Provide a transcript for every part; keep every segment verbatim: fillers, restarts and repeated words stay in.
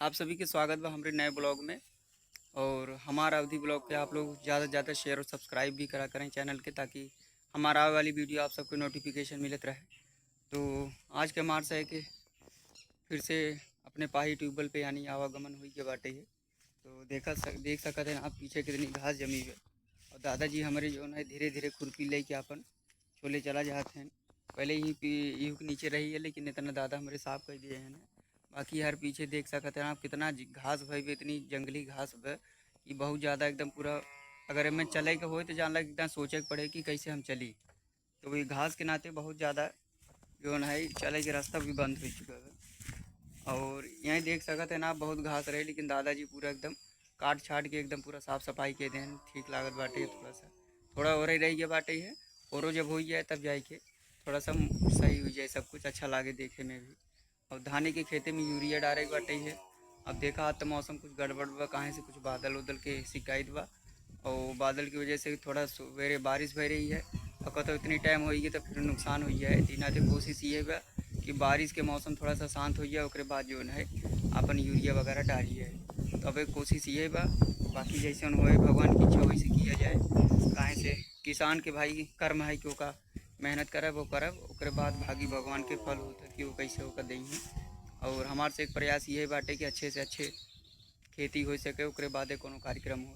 आप सभी के स्वागत बा हमरे नए ब्लॉग में। और हमारा अवधी ब्लॉग के आप लोग ज़्यादा से ज़्यादा शेयर और सब्सक्राइब भी करा करें चैनल के, ताकि हमारा आवे वाली वीडियो आप सबके नोटिफिकेशन मिलत रहे। तो आज के हमार से है कि फिर से अपने पाही ट्यूबवेल पे यानी आवागमन हुई के बाटे है। तो देखा सक-, देख सकत हैं आप पीछे कितनी घास जमी है। और दादाजी हमारे जो है धीरे धीरे खुरपी लेके आपन छोले चला जात हैं। पहले ही पी-, इहू के नीचे रही है, लेकिन इतना दादा हमारे साफ कर दिए हैं। बाकी हर पीछे देख सकत हैं आप कितना ज-, घास भई बे, इतनी जंगली घास बे कि बहुत ज़्यादा एकदम पूरा, अगर एमे चले के होए तो जान लग एकदम सोचे के पड़े कि कैसे हम चली। तो वही घास के नाते बहुत ज़्यादा जो है चले के रास्ता भी बंद हो चुका है। और यहीं देख सकत हैं आप बहुत घास रहे, लेकिन दादाजी पूरा एकदम काट छाट के एकदम पूरा साफ सफाई के देन, ठीक लागत बाटे है थोड़ा सा। थोड़ा और रह गया बाटे है, औरो जब हो जाए तब जाए के थोड़ा सा सही हो जाए, सब कुछ अच्छा लागे देखे में भी। और धाने के खेते में यूरिया डारे के बाटे है। अब देखा तो मौसम कुछ गड़बड़ बा, काहे से कुछ बादल उदल के शिकायत बा, और बादल की वजह से थोड़ा सवेरे बारिश भई रही है, और कतो इतनी टाइम होई तो फिर नुकसान हो जाए। तो इनाते कोशिश ये बा कि बारिश के मौसम थोड़ा सा शांत हो जाए, ओकरे बाद जो है अपन यूरिया वगैरह डाली है। तो अब एक कोशिश ये बा, बाकी जैसे होए भगवान की इच्छा वैसे किया जाए। काहे से किसान के भाई कर्म है कि ओका मेहनत करब, वो करब, ओकरे बाद भागी भगवान के फल होता कि वो कैसे ओका देइहें। और हमार से एक प्रयास ये बाटे कि अच्छे से अच्छे खेती हो सके, ओकरे बादे कोनो कार्यक्रम हो।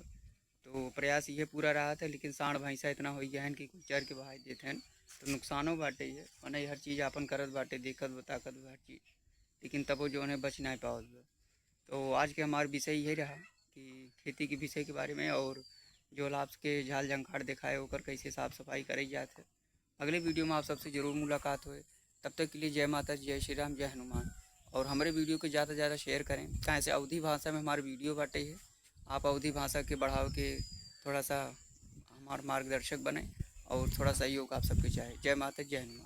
तो प्रयास ये पूरा रहा था, लेकिन साँड़ भैंसा इतना हो गया है कि कुछ चर के बहाई देते हैं, तो नुकसानो बाटे है, मने हर चीज़ आपन करत बाटे, देखत बा, ताकत बा हर चीज़, लेकिन तबो जो है बच नहीं पावत बा। तो आज के हमार विषय यही रहा कि खेती के विषय के बारे में, और जो आपके झाल झंखाड़ दिखाए ओकर कैसे साफ सफाई करे जात है। अगले वीडियो में आप सबसे जरूर मुलाकात होए। तब तक के लिए जय माता, जय श्री राम, जय हनुमान। और हमारे वीडियो को ज़्यादा से ज़्यादा शेयर करें, काहे से अवधी भाषा में हमारे वीडियो बाटे है। आप अवधी भाषा के बढ़ाव के थोड़ा सा हमार मार्गदर्शक बने और थोड़ा सहयोग आप सबके चाहे। जय माता, जय हनुमान।